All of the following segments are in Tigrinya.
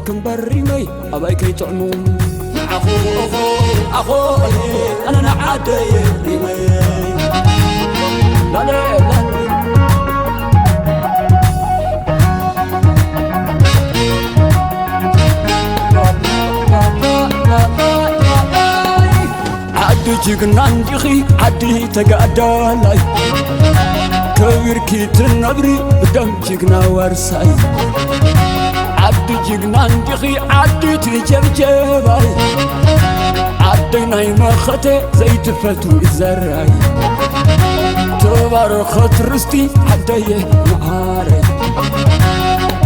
ክንበር ሪመይ ኣባይ ከይጥዕሙ። ንዓኹ እኹ ኣኾ ኣነ ንዓደየ ሪመይ። ላለ ላለ ዓዲ ጅግና እንዲኺ ዓዲ ተጋዳላይ፣ ከቢርኪ ትነብሪ ብደም ጅግና ዋርሳይ። ዓዲ ጅግና እንዲኺ ዓዲ ትጀብጀባይ፣ ዓደይ ናይ መኸተ ዘይትፈትዊ ዘራይ። ተባረኸት ርስቲ ዓደየ መዓረይ።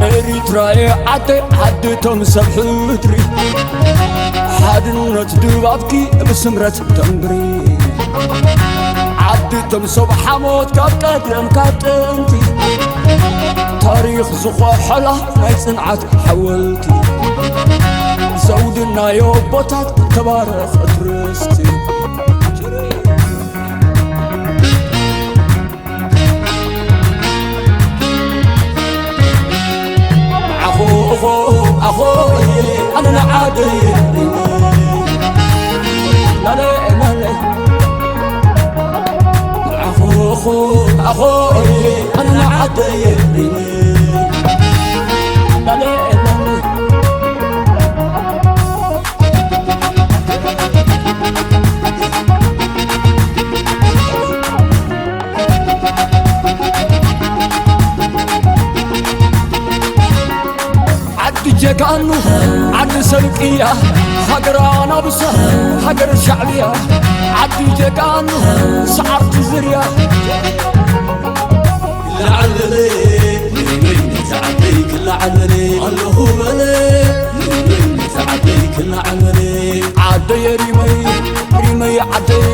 ኤሪትራየ ዓደይ ዓድቶም ሰብ ሕድሪ፣ ሓድነት ድባብኪ ብስምረት ተንብሪ። ዓድቶም ሰብ ሓሞት ካብ ቀደም ካብ ጥንቲ፣ ታሪኽ ዝኾሐላ ናይ ጽንዓት ሓወልቲ፣ ዘውዲ ናይ ኣቦታት ተባረኸት ርስቲ። ኣኾ፣ ኣኾ፣ ኣኾ፣ ኣነ ንዓደይ ላለ፣ ላለ። ኣኾ፣ ኣኾ፣ ኣኾ፣ ኣነ ንዓደይ ላለ፣ ላለ። ዓዲ ጀጋኑ ዓዲ ሰብቅያ፣ ሃገር ኣናብሳ ሃገር ሻዕብያ። ዓዲ ጀጋኑ ሰዓርቲ ዝርያ። ክልዓል በለ፣ ሪመይ ነዛ ዓደይ ክልዓል በለ፣ ኣለኹ በለ፣ ሪመይ ነዛ ዓደይ ክልዓል በለ። ዓደየ ሪመይ፣ ሪመይ ዓደይ፣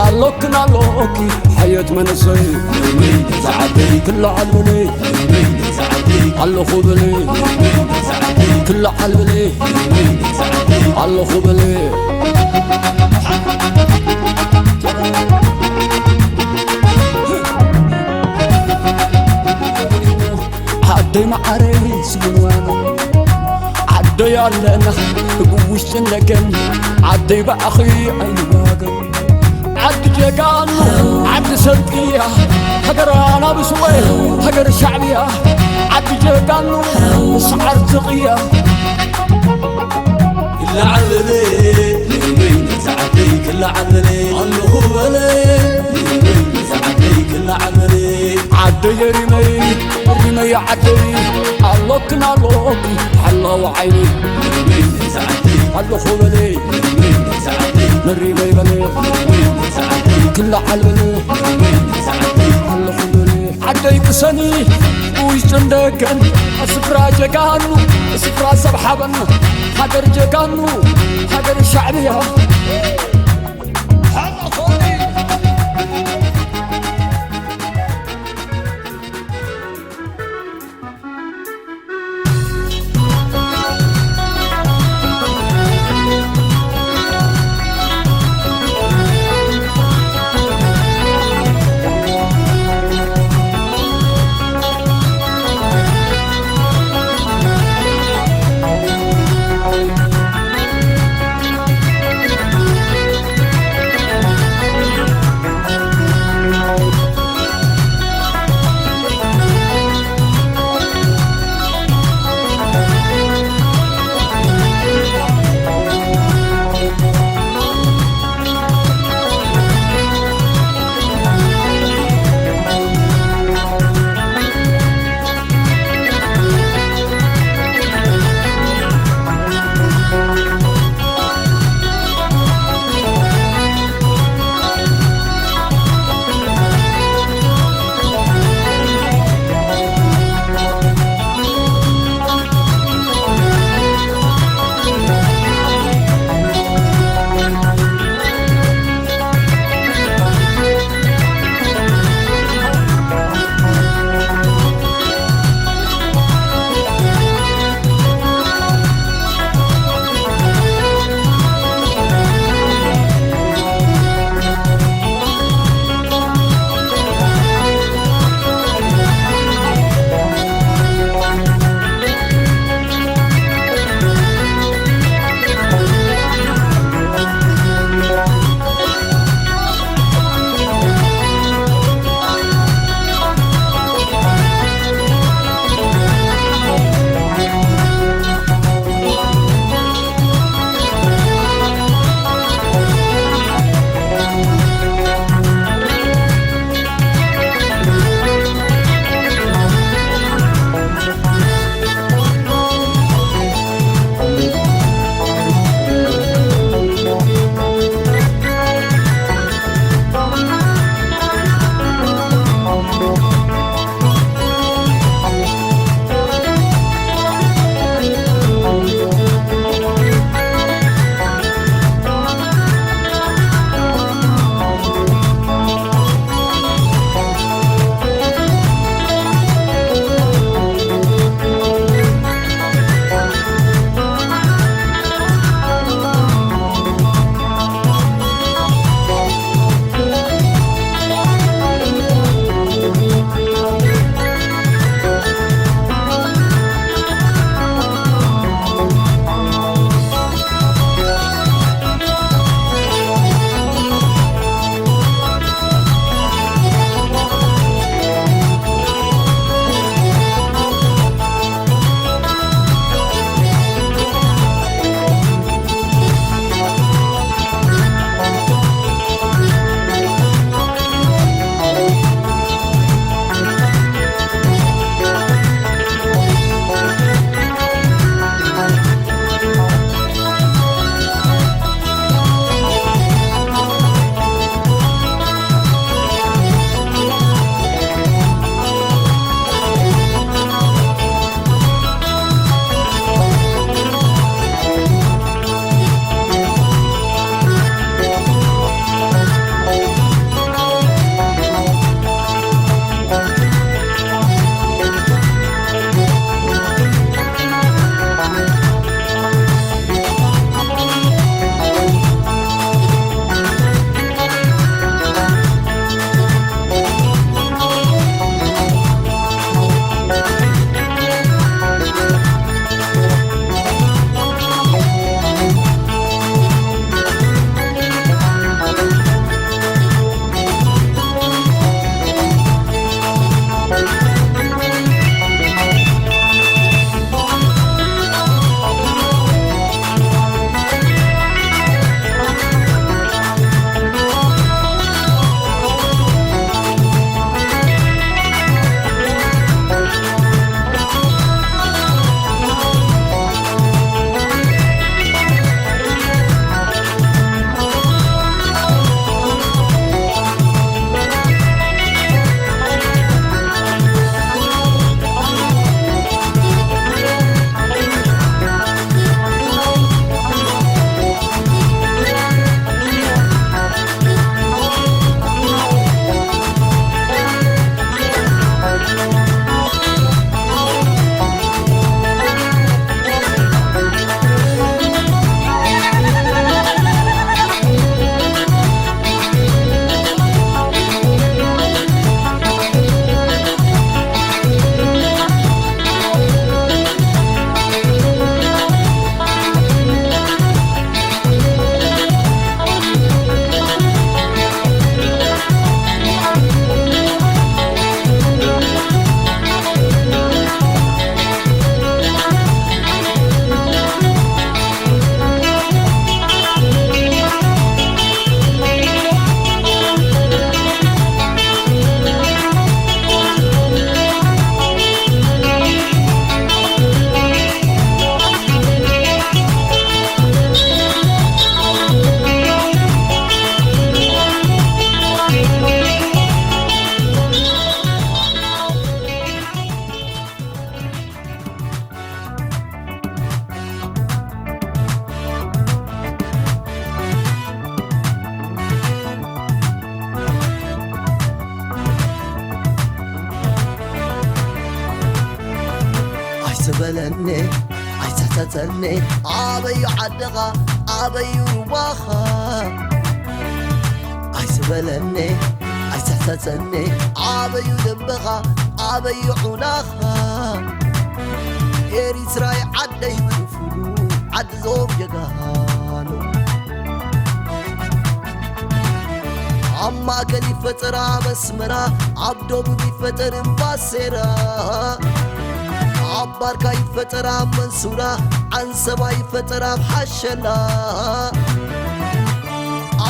ኣሎክን ኣሎኪ ሓየት መንእሰይ። ሪመይ ነዛ ዓደይ ክልዓል በለ፣ ሪመይ ነዛ ዓደይ፣ ኣለኹ በለ፣ ሪመይ ነዛ ዓደይ፣ ክልዓል በለ፣ ሪመይ ነዛ ዓደይ፣ ኣለኹ በለ። ዓደይ መዓረይ ስምንዋን ዓደይ ኣለና ብውሽጥን ደገን ዓደይ ብኣኺ ኣይንዋገን። ዓዲ ጀጋኑ ዓዲ ሰብቅያ ሃገር ኣናብስወ ሃገር ሻዕብያ። ዓዲ ጀጋኑ ሰዓርቲ ቅያ። ክልዓል በለ፣ ሪመይ ነዛ ዓደይ ክልዓል በለ፣ ኣለኹ በለ፣ ሪመይ ነዛ ዓደይ ክልዓል በለ። ዓደየ ሪመይ፣ ሪመይ ዓደይ፣ ኣሎክን ኣሎኪ ሓላው ዓይኒ። ሪመይ ነዛ ዓደይ፣ ኣለኹ በለ፣ ሪመይ ነዛ ዓደይ፣ ንሪመይ በለ፣ ሪመይ ነዛ ዓደይ፣ ክልዓል በለ፣ ሪመይ ነዛ ዓደይ፣ ኣለኹ በለ። ዓደይ ቅሰኒ ውሽጥን ደገን፣ ስፍራ ጀጋኑ፣ ስፍራ ሰብ ሓበን፣ ሃገር ጀጋኑ፣ ሃገር ሻዕብያ። ኣይትሕተተኒ ኣበዩ ዓድኻ ኣበዩ ሩባኻ ኣይትበለኒ ኣይትሕተተኒ ኣበዩ ደንበኻ ኣበዩ ዑናኻ ኤሪትራይ ዓደይ ብፍሉ ዓዲ ዞም ጀጋኑ ኣብ ማእከል ይፈጠር ኣብ ኣስመራ ኣብ ደቡብ ይፈጠር እምባሴራ ኣብ ባርካ ይፈጠር ኣብ መንሱራ ዓንሰባ ይፈጠር ኣብ ሓሸላ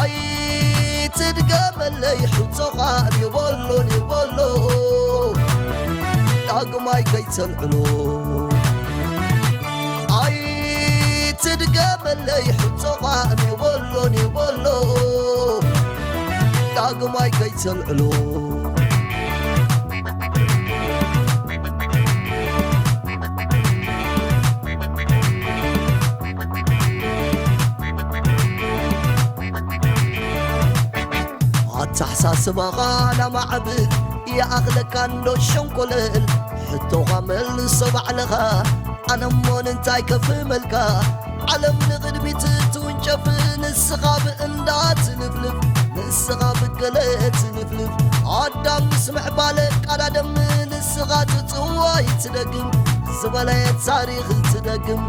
ኣይትድገመለይ ሕቶኻ የበሎን የበሎ ዳግማይ ከይተልዕሎ ኣይትድገመለይ ሕቶኻ የበሎን የበሎ ዳግማይ ከይተልዕሎ ኣተሓሳስባኻ ናማዕብል ይኣኽለካ እንዶ ሸንኮለል ሕቶኻ መልሶ ባዕልኻ ኣነሞ እንታይ ከፍህመልካ ዓለም ንቕድሚት ትውንጨፍ ንስኻ ብእንዳ ትልፍልፍ ንስኻ ብገለ ትልፍልፍ ኣዳም ምስ ምዕባለ ቃዳደም ንስኻ ትጽዋይ ትደግም ዝበለየ ታሪኽ ትደግም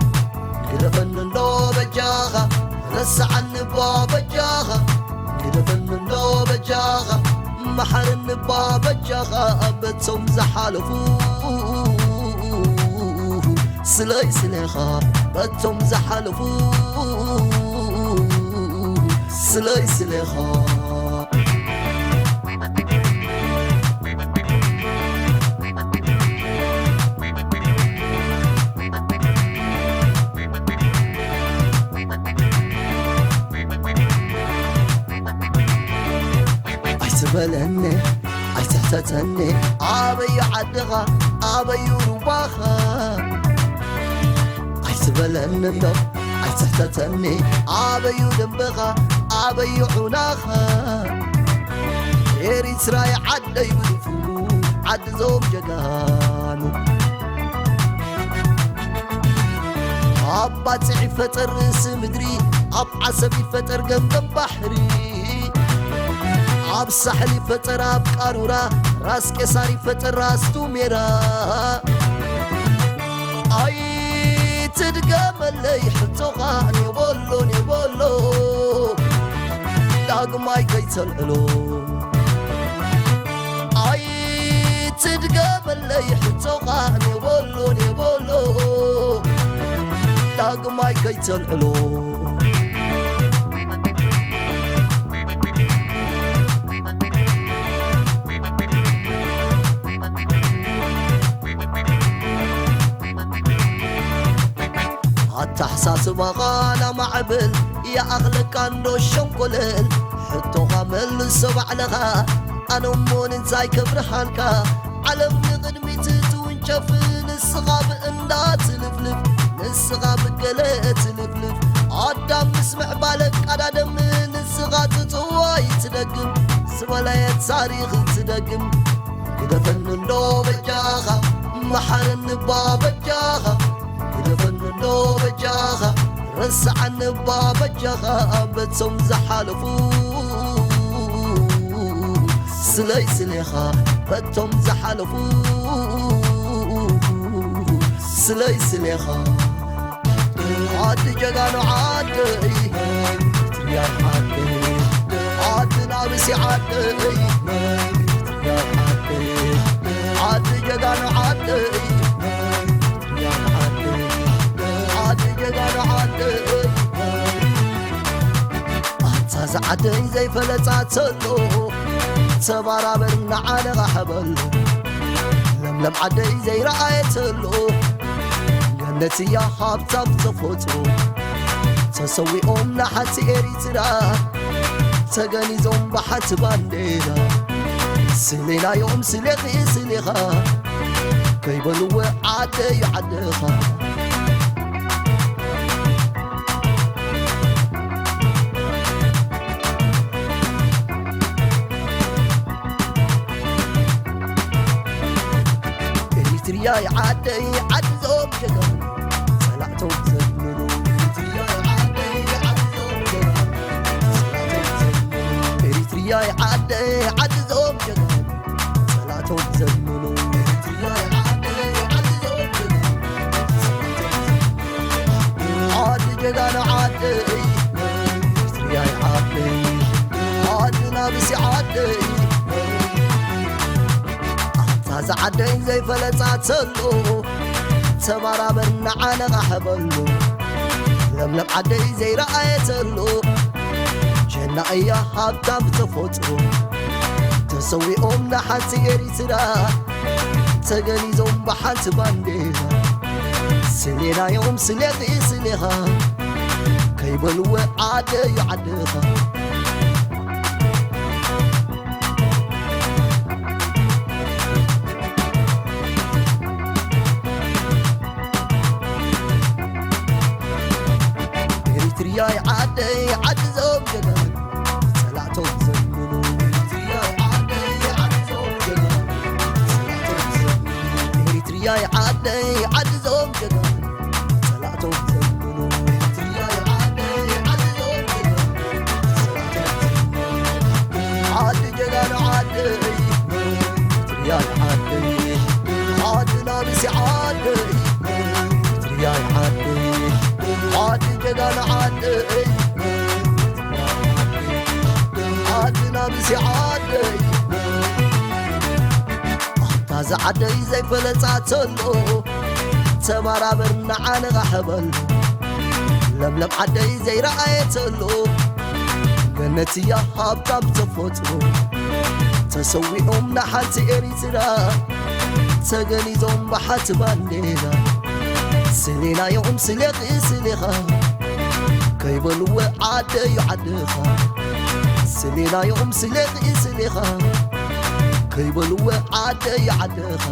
ግደፈኒ እንዶ በጃኻ ረስዓኒ እባ በጃኻ ግደፈኒ እንዶ በጃኻ መሓረኒ እባ በጃኻ በቶም ዝሓለፉ ስለይ ስሌኻ በቶም ዝሓለፉ ስለይ ስሌኻ ኣይትበለኒ ኣይትሕተተኒ ኣበዩ ዓድኻ ኣበዩ ሩባኻ ኣይትበለኒ እንዶ ኣይትሕተተኒ ኣበዩ ደንበኻ ኣበዩ ዑናኻ ኤሪትራይ ዓደይ ብፍሉ ዓዲ ዞም ጀጋኑ ኣብ ባጽዕ ይፈጠር ርእሲ ምድሪ ኣብ ዓሰብ ይፈጠር ገምገም ባሕሪ ኣብ ሳሕል ይፈጠር ኣብ ቃሩራ ራስ ቄሳር ይፈጠር ራስ ቱሜራ ኣይትድገመለይ ሕቶኻ ኔቦሎ ኔቦሎ ዳግማይ ከይተልዕሎ ኣይትድገመለይ ሕቶኻ ኔቦሎ ኔቦሎ ዳግማይ ከይተልዕሎ ኣተሓሳስባኻ ናማዕብል ይኣኽለካ እንዶ ሸንኮለል ሕቶኻ መልሶ ባዕልኻ ኣነ እሞ ንንታይ ከብርሃልካ ዓለም ንቕድሚት ትውንጨፍ ንስኻ ብእንዳ ትልፍልፍ ንስኻ ብገለ ትልፍልፍ ኣዳም ምስ ምዕባለ ቀዳደም ንስኻ ትጽዋይ ትደግም ዝበለየት ታሪኽ ትደግም ግደፈኒ እንዶ በጃኻ መሓረኒ እባ በጃኻ ግደፈኒ እንዶ በጃኻ ረስዓኒ እባ በጃኻ በቶም ዝሓለፉ ስለይ ስሌኻ በቶም ዝሓለፉ ስለይ ስሌኻ ዓዲ ጀጋኑ ዓደይ ትርያይ ዓደይ ዓዲ ናብሲ ዓደይ ትርያይ ዓደይ ዓዲ ጀጋኑ ዓደይ ትርያይ ዓደይ ዓዲ ጀጋኑ ዓደይ ኣታ ዝዓደይ ዘይፈለጣ ተሎ ተባራበር ንዓለኻ ሕበሎ ለምለም ዓደይ ዘይረኣየ ተሎ ገነት እያ ሃብታም ተፈጥሮ ተሰዊኦም ንሓንቲ ኤሪትራ ተገኒዞም ብሓንቲ ባንዴራ ስሌናዮም ስሌኺ ስሌኻ ከይበልዎ ዓደይ ዓድኻ ኤሪትርያይ ዓደይ ዓዲ ዞም ጀጋኑ ዓደይ ዓዲ ዞም ጀጋኑ ጸላቶም ዘምኑ። ዓዲ ጀጋኑ ዓደይ ኤርትርያይ ዓደይ ዓዲ ናብሲ ዓደይ ኣታ ዝዓደይ ዘይፈለጻ ተሎ ተባራበር ንዓነቓሕበሉ ለምለም ዓደይ ዘይረኣየተሉ ጀና እያ ሃብታ ብተፈጥሮ ተሰዊኦም ንሓንቲ ኤሪትራ ተገኒዞም ብሓንቲ ባንዴራ ስሌናዮም ስሌኺ ስሌኻ ከይበልወ ዓደዩ ዓድኻ ኤሪትርያይ ዓደይ ዓዲ ዞም ጀጋኑ ጸላእቶም ዘምኑ ኤሪትርያይ ዓደይ ዓዲ ዞም ጀጋኑ ጸላእቶም ዘምኑ ኤሪትርያይ ዓደይ ዓዲ ዞም ጀጋኑ ጸላእቶም ዘምኑ ኤሪትርያይ ዓደይ ዓዲ ዞም ጀጋኑ ጸላእቶም ዘምኑ ዓዲ ጀጋኑ ዓደይ ኤሪትርያይ ዓደይ ዓዲ ናብሲ ዓደይ ኤሪትርያይ ዓደይ ዓዲ ጀጋኑ ዓደይ ዓዲ ናብሲ ዓደይ ኣታ ዝዓደይ ዘይፈለጻ ተሎ ተባራበር ንዓነቓሕበሉ ለምለም ዓደይ ዘይረኣየተሉ ገነት እያ ሃብታ ብተፈጥሮ ተሰዊኦም ንሓንቲ ኤሪትራ ተገኒዞም ብሓንቲ ባንዴራ ስሌናዮም ስሌኺ ስሌኻ ከይበልወ ዓደዩ ዓድኻ ስሌናዮም ስሌኺ ስሌኻ ከይበልወ ዓደዩ ዓድኻ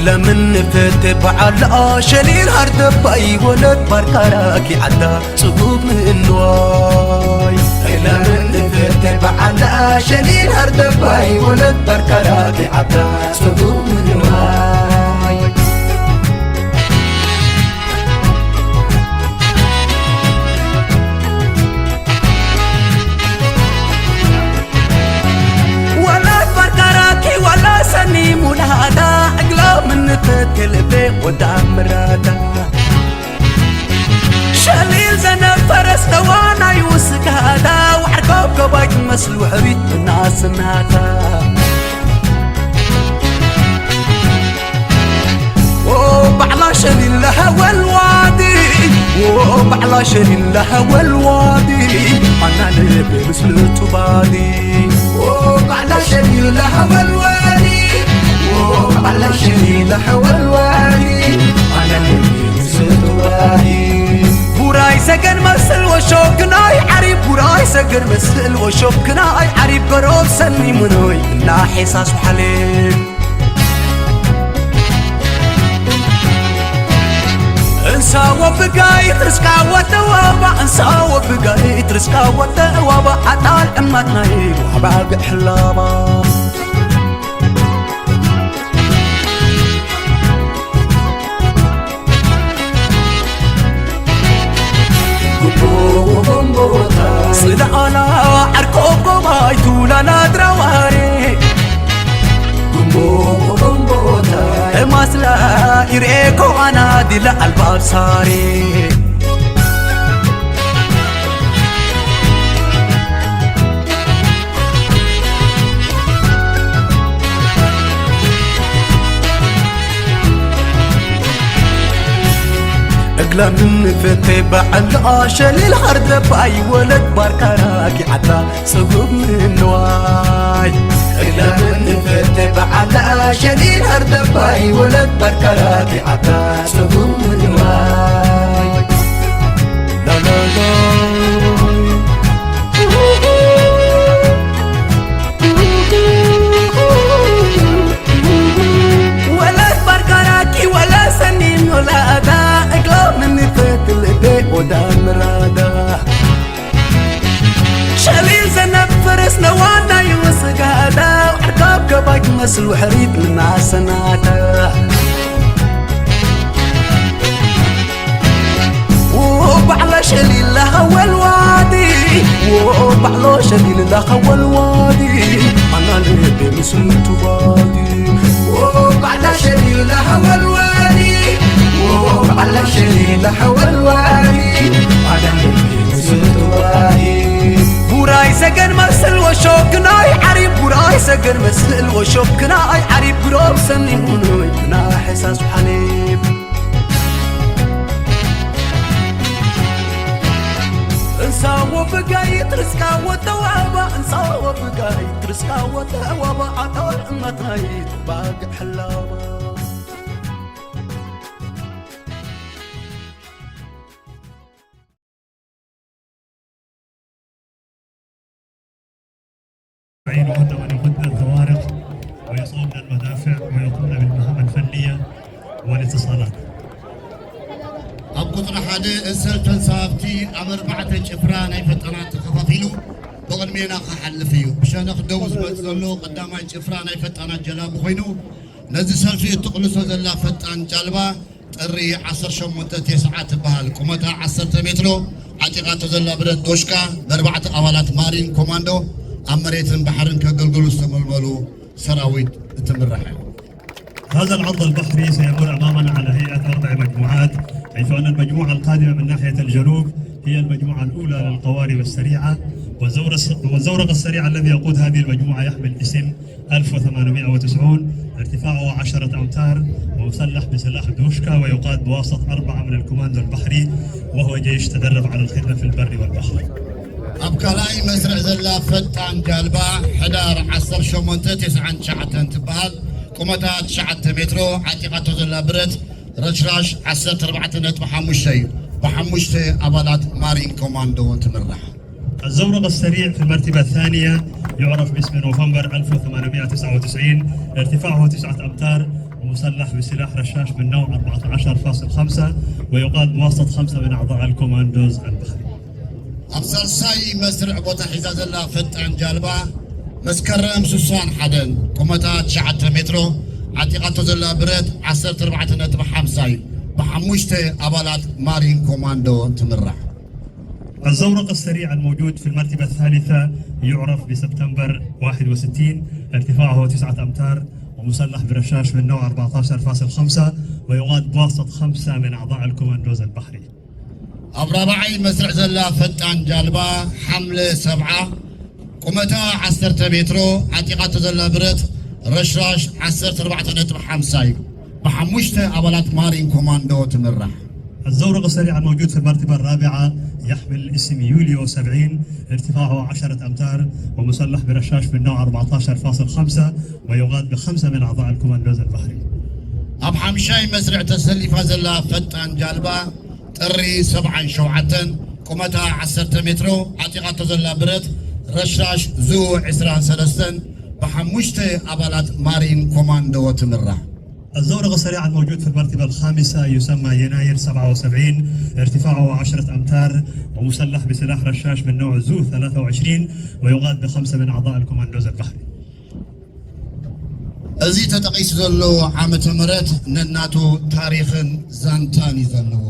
ለምን ንፍተ በዓል ሸሊል ሃርደባይ ወለት ባርካራ ኪዓዳ ጽጉብ ምእንዋይ። ለምን ንፍተ በዓል ሸሊል ሃርደባይ ወለት ባርካራ ኪዓዳ ጽጉብ ምእንዋይ። ወላ ባርካራኪ ወላ ሰኒ ሙላዳ እግሎ ምንተት ከልቤ ወዳ ምራዳ ሸሊል ዘነብ ፈረስ ተዋናይ ውስጋዳ ዋዕርኮብ ገባይ ትመስል ውሕቢት እናስናታ ባዕላ ሸሊል ለሃወል ዋዲ ባዕላ ሸሊል ለሃወል ዋዲ ኣና ልቤ ምስሉ ቱባዲ ባዕላ ሸሊል ለሃወል ዋዲ ባዕላ ሸሊል ለሃወል ዋዲ ኣና ልቤ ምስሉ ቱባዲ ቡራይ ሰገን መስል ወሾክናይ ዓሪብ ቡራይ ሰገን መስል ወሾክናይ ዓሪብ በሮብ ሰኒ ምኖይ እና ሒሳስ ሓሌብ እንሳ ወብጋይ ትርስካ ወተዋባ እንሳ ወብጋይ ትርስካ ወተዋባ ኣጣል ዕማት ናይ ዋባ ግሕላባ ስለ ኣላ ዓርኮ ጎባይ ቱላና ድራዋሬ ጉምቦ ጉምቦታ ማስላ ኢሬኮ ኣና ዲላ ኣልባብ ሳሬ እግላ ምን ፈቴ በዓል ኣሸሊል ሃርደባይ ወለት ባርካራ ኪዓታ ጽጉብ ምንዋይ እግላ ምን ፈቴ በዓል ኣሸሊል ሃርደባይ ወለት ባርካራ ኪዓታ ጽጉብ ምንዋይ ላላላ ወለት ባርካራኪ ወላ ሰኒን ወላዳ እግሎ ምንፈትልደ ወዳ ምራዳ ሸሊል ዘነብ ፈረስ ነዋናዩ ስጋዳ ዓርካብ ገባይ ትመስል ውሕሪት ምናሰናዳ ባዕላ ሸሊላ ኸወልዋዲ ባዕሎ ሸሊላ ኸወልዋዲ ኣና ልቤ ምስሉ ቱባዲ ባዕላ ሸሊላ ኸወልዋዲ ባዕላ ሸሊላ ኸወልዋዲ ኣና ልቤ ምስሉ ቱባዲ ቡራይ ሰገን መስል ወሾክናይ ዓሪብ ቡራይ ሰገን መስል ወሾክናይ ዓሪብ ግሮብ ሰኒሙኖይ ናይ ሕሳስ ሓሊብ እንሳዎ ብጋይ ትርስቃዎ ተዋባ እንሳዎ ብጋይ ትርስቃዎ ተዋባ ኣጣል እመታይ ባግ ሕላባ عين قدما يقدنا الخوارق ويصوبنا المدافع ويقومنا بالمهام الفنية والاتصالات. ኣብ ቁፅሪ ሓደ እሰል ተንሳፍቲ ኣብ ኣርባዕተ ጭፍራ ናይ ፈጣናት ተኸፋፊሉ ብቕድሜና ክሓልፍ እዩ። ብሸነኽ ደው ዝመፅ ዘሎ ቀዳማይ ጭፍራ ናይ ፈጣናት ጀላቡ ኮይኑ ነዚ ሰልፊ እትቕልሶ ዘላ ፈጣን ጃልባ ጥሪ ዓሰርተ ሸሞንተ ቴስዓ ትበሃል። ቁመታ ዓሰርተ ሜትሮ ዓጢቓቶ ዘላ ብረት ዶሽካ ብኣርባዕተ ኣባላት ማሪን ኮማንዶ ኣብ መሬትን ባሕርን ከገልግሉ ዝተመልመሉ ሰራዊት እትምራሕ እያ። هذا العرض البحري سيمر أمامنا على هيئة أربع مجموعات، حيث أن المجموعة القادمة من ناحية الجنوب هي المجموعة الأولى للقوارب السريعة، والزور-، والزورق السريع الذي يقود هذه المجموعة يحمل اسم ألف وثمانمائة وتسعون، ارتفاعه عشرة أمتار، ومسلح بسلاح دوشكا، ويقاد بواسطة أربعة من الكوماندو البحري، وهو جيش تدرب على الخدمة في البر والبحر. ኣብ ካልኣይ መስርዕ ዘላ ፈጣን ጃልባ ሕዳር ዓሰርተ ሸሞንተ ተስዓን ትሽዓተን ትበሃል። ቁመታ ትሽዓተ ሜትሮ፣ ዓጢቓቶ ዘላ ብረት ረሽራሽ ዓሰርተ ኣርባዕተ ነጥቢ ሓሙሽተ እዩ። ብሓሙሽተ ኣባላት ማሪን ኮማንዶ ትምራሕ። الزورق السريع في المرتبة الثانية يعرف باسم نوفمبر ألف وثمانمائة وتسعة وتسعين، ارتفاعه تسعة أمتار، مسلح بسلاح رشاش من نوع أربعة عشر فاصلة خمسة، ويقاد بواسطة خمسة من أعضاء الكوماندوز البحري. ኣብ ሳልሳይ መስርዕ ቦታ ሒዛ ዘላ ፈጣን ጃልባ መስከረም ስሳን ሓደን ቁመታ ትሽዓተ ሜትሮ ዓጢቓቶ ዘላ ብረት ዓሰርተ ኣርባዕተ ነጥቢ ሓምሳ እዩ። ብሓሙሽተ ኣባላት ማሪን ኮማንዶ ትምራሕ። الزورق السريع الموجود في المرتبة الثالثة يعرف بسبتمبر واحد وستين، ارتفاعه تسعة أمتار، ومسلح برشاش من نوع أربعتاشر فاصل خمسة، ويقاد بواسطة خمسة من أعضاء الكوماندوز البحري. ኣብ ራብዓይ መስርዕ ዘላ ፈጣን ጃልባ ሓምለ ሰብዓ ቁመታ ዓሰርተ ሜትሮ ዓጢቓቶ ዘላ ብረት ረሽራሽ ዓሰርተ ኣርባዕተ ነጥቢ ሓምሳ እዩ። ብሓሙሽተ ኣባላት ማሪን ኮማንዶ ትምራሕ። الزورق السريع الموجود في المرتبة الرابعة يحمل اسم يوليو سبعين، ارتفاعه عشرة أمتار، ومسلح برشاش من نوع أربعتاشر فاصلة خمسة، ويقاد بخمسة من أعضاء الكوماندوز البحري. ኣብ ሓምሻይ መስርዕ ተሰሊፋ ዘላ ፈጣን ጃልባ ጥሪ ሰብዓን ሸውዓተን ቁመታ ዓሰርተ ሜትሮ ዓጢቓቶ ዘላ ብረት ረሻሽ ዙ ዕስራን ሰለስተን ብሓሙሽተ ኣባላት ማሪን ኮማንዶ ትምራሕ። الزورق السريع الموجود في المرتبة الخامسة يسمى يناير سبعة وسبعين، ارتفاعه عشرة أمتار، ومسلح بسلاح رشاش من نوع زو ثلاثة وعشرين، ويقاد بخمسة من أعضاء الكوماندوز البحري. እዚ ተጠቒሱ ዘሎ ዓመተ ምህረት ነናቱ ታሪኽን ዛንታን እዩ ዘለዎ።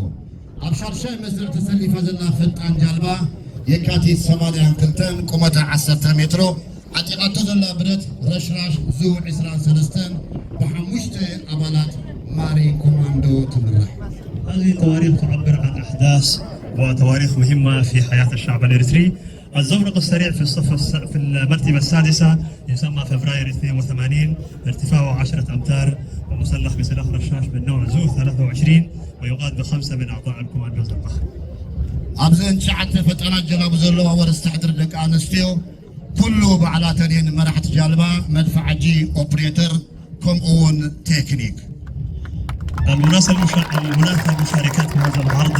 ኣብ ሻድሻይ መስርዕ ተሰሊፋ ዘላ ፈጣን ጃልባ የካቲት ሰማንያን ክልተን ቁመታ ዓሰርተ ሜትሮ ዓጢቓቶ ዘላ ብረት ረሽራሽ ዙ ዕስራን ሰለስተን ብሓሙሽተ ኣባላት ማሪን ኮማንዶ ትምራሕ። هذه التواريخ تعبر عن أحداث وتواريخ مهمة في حياة الشعب الإريتري. الزورق السريع في الصف الس... في المرتبة السادسة يسمى فبراير اثنين وثمانين، ارتفاعه عشرة أمتار، ومسلح بسلاح رشاش من نوع زو ثلاثة وعشرين، ويقاد بخمسة من أعضاء الكوماندوز البحري. ኣብዘን ትሽዓተ ፈጣናት ጀላቡ ዘለዋ ወረስቲ ሕድሪ ደቂ ኣንስትዮ ኩሉ ባዕላተን እየን መራሕቲ ጃልባ፣ መድፍዓጂ፣ ኦፕሬተር ከምኡ እውን ቴክኒክ። المناسبة المشا... المناسبة المشاركات في هذا العرض.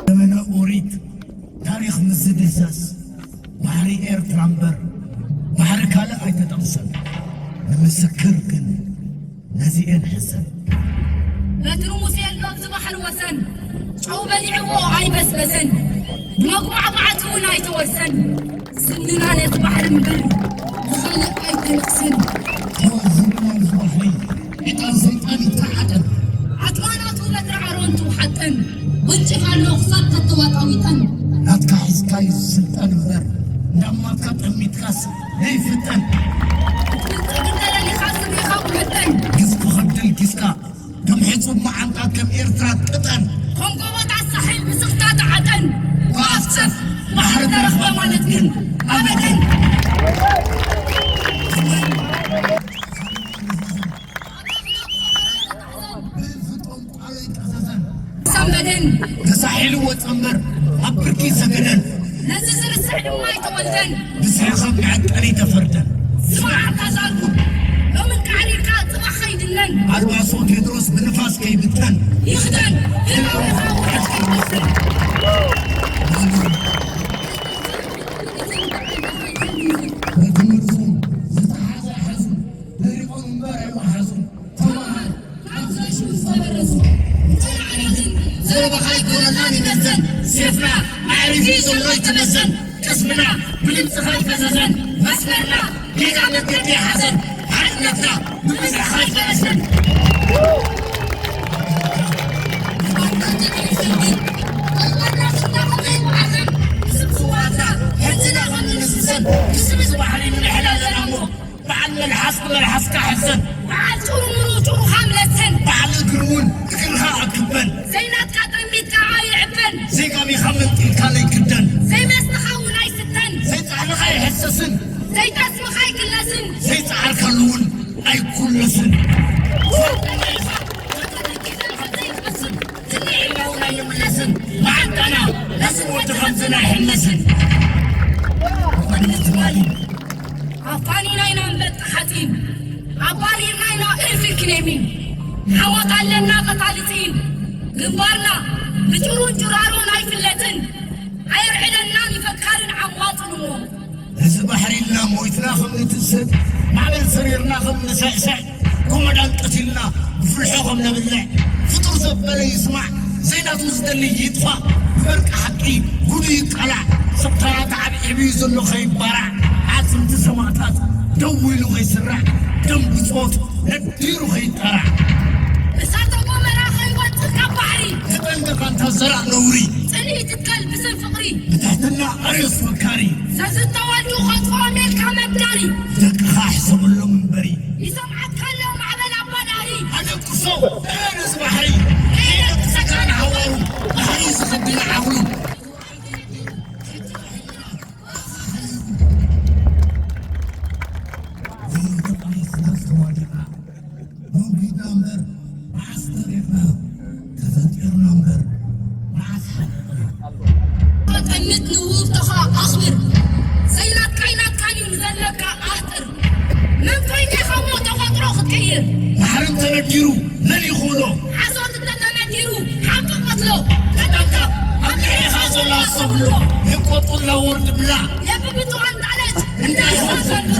ዘመነ ኦሪት ታሪኽ ምስ ዝድህሰስ፣ ባሕሪ ኤርትራ እምበር ባሕሪ ካልእ ኣይተጠቕሰን። ንምስክር ግን ነዚኤን ሕሰን። በትሩ ሙሴ ኣሎ ኣብዚ ባሕሪ ወሰን፣ ጨው በሊዕዎ ኣይበስበሰን፣ ብመጉማዕጓዕቲ እውን ኣይተወርሰን። ዝንና ነቲ ባሕሪ እምበር ንኻልእ ኣይተንእስን። ዝንና ነቲ ባሕሪ ዕጣን ሰይጣን ይተዓጠን። ኣትማናቱ በትሪ ኣሮን ትውሓጠን፣ ወንጭፍ ኣሎ ክሳብ ተተዋጣዊጠን። ናትካ ሒዝካዩ ስልጣን እምበር፣ እንዳማትካ ጠሚትካስ ነይፍጠን። ክትብልጽግ እንተደሊኻ ስርሒኻ ውሕጠን። ግዝፊ ከብድል ጊስካ፣ ከም ሕጹብ መዓንጣ ከም ኤርትራ ቅጠን። ኮንጎ ቦታ ሳሕል ብስኽታ ተዓጠን። ጓፍጽፍ። ባሕሪ ተረኽበ ማለት ግን ኣበደን። ሰንበደን ተሳሒልዎ ጸምበር ኣብ ብርኪ ሰገደን። ነዚ ዝርስዕ ድማ ኣይተወልደን። ብስሕኸም መዐቀኒ ተፈርደን። ስምዓካ ዛልኩ ሎምን ቃዒርካ ጽባሕ ኸይድነን። ኣልባሶ ቴድሮስ ብንፋስ ከይብተን። ይኽደን ህላዌኻ ውሕድ ከይመስል። ነቲ መርዙም ዝተሓዘ ሓዙ ደሪቖም እምበር ኣይወሓዙን። ተመሃር ካብ ዘይሽሉ ዝተበረዙ። ንዓና ግን ዘረባኻ ኣይኮነልናን ይመዘን። ሴፍና ኣዕሪፉ እዩ ዘሎ ይተመዘን። ቅስምና ብድምፅኻ ኣይፈዘዘን። መስመርና ጌጋ መንገዲ ኣይሓዘን። ሓድነትና ብብዝሕኻ ኣይፈረሰን። ስም ስዋእትና ሕንዝና ኸም እንስሰን። ብስም እዚ ባሕሪ ንንሕል ኣለና እሞ በዓል መልሓስ ብመልሓስካ ሕሰን። በዓል ጭሩምሩ ጭሩኻ ምለሰን። በዓል እግሪ እውን እግርኻ ኣክበን። ዘይናትካ ጠሚትካ ኣይዕበን። ዘይጋሚኻ መንጢልካ ለይክደን። ዘይመስትኻ እውን ኣይስተን። ዘይጻሕልኻ ኣይሕሰስን። ዘይጠስምኻ ኣይክለስን። ዘይጻዓርካሉ እውን ኣይኩለስን። ዝንዒ እውን ኣይምለስን። መዓንጣና ነስን ወዲ ኸምዝና ኣይሕመስን። ወዲ ትማሊ ኣፋኒና ኢና ኣንበጣ ሓፂን፣ ኣባሪርና ኢና እርፊ ክኔሚን። ሓሞት ኣለና ቀታሊ ፅኢን። ግንባርና ብጭሩን ጭራሮን ኣይፍለጥን። ኣየርዕደናን ይፈካርን ዓሟፅን እሞ። እዚ ባሕሪ ኢልና ሞይትና ከም ንትሰጥ፣ ማዕበል ሰሪርና ከም ንስዕስዕ፣ ኮመዳን ቀቲልና ብፍልሖ ከም ነብልዕ። ፍጡር ዘበለ ይስማዕ፣ ዘይናቱ ዝደሊ ይጥፋእ። ብበርቂ ሓቂ ጉዱ ይቃላዕ። ሰብ ተራ ተዓብዒቡ እዩ ዘሎ ከይባራዕ። ኣጽምቲ ሰማእታት ደው ኢሉ ከይስራዕ። ደም ብጾት ነዲሩ ከይጠራዕ። እሳተ ጎመራ ከይወጽእ ካብ ባሕሪ። ተጠንቀቕ ኣንታ ዘራእ ነውሪ። ጽልኢ ትትከል ብስም ፍቕሪ። ብትሕትና ኣርዮስ ፈካሪ። ዘዝተወልዱ ከጥፍኦም ኢልካ መዳሪ። ደቅኻ ሕሰበሎም እምበሪ። ይሰምዓካ ኣሎ ማዕበል ኣባዳሪ። ኣደቅሶ እረ ነዚ ባሕሪ። ከየደቅሰካ ንሃዋሩ። ባሕሪ ዝኸድን ዓውሩ። ዘይተቓየስና ዝተዋደቕና። ደንጒና እምበር መዓስ ተሪርና፣ ተፈጢርና እምበር መዓስ ሓሊቕና። ጠምት ንውህብቶኻ ኣኽብር፣ ዘይናትካ ኣይናትካን እዩ ንዘለካ ኣህጥር። መን ኮይንካ ኢኻ እሞ ተፈጥሮ ክትቅይር? ባሕሪ እንተነዲሩ መን ይኽእሎ? ሓሶት እንተተነዲሩ ሓቂ ቀትሎ። ተጠንቀቕ፣ ኣብ ልዕሌኻ ዘሎ ኣስተብህሎ። የቆጡላ ወርድ ብላ። የብብትዋን ጣለት እንታይ ይኾን ዘንድሮ?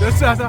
ደስ ያሳ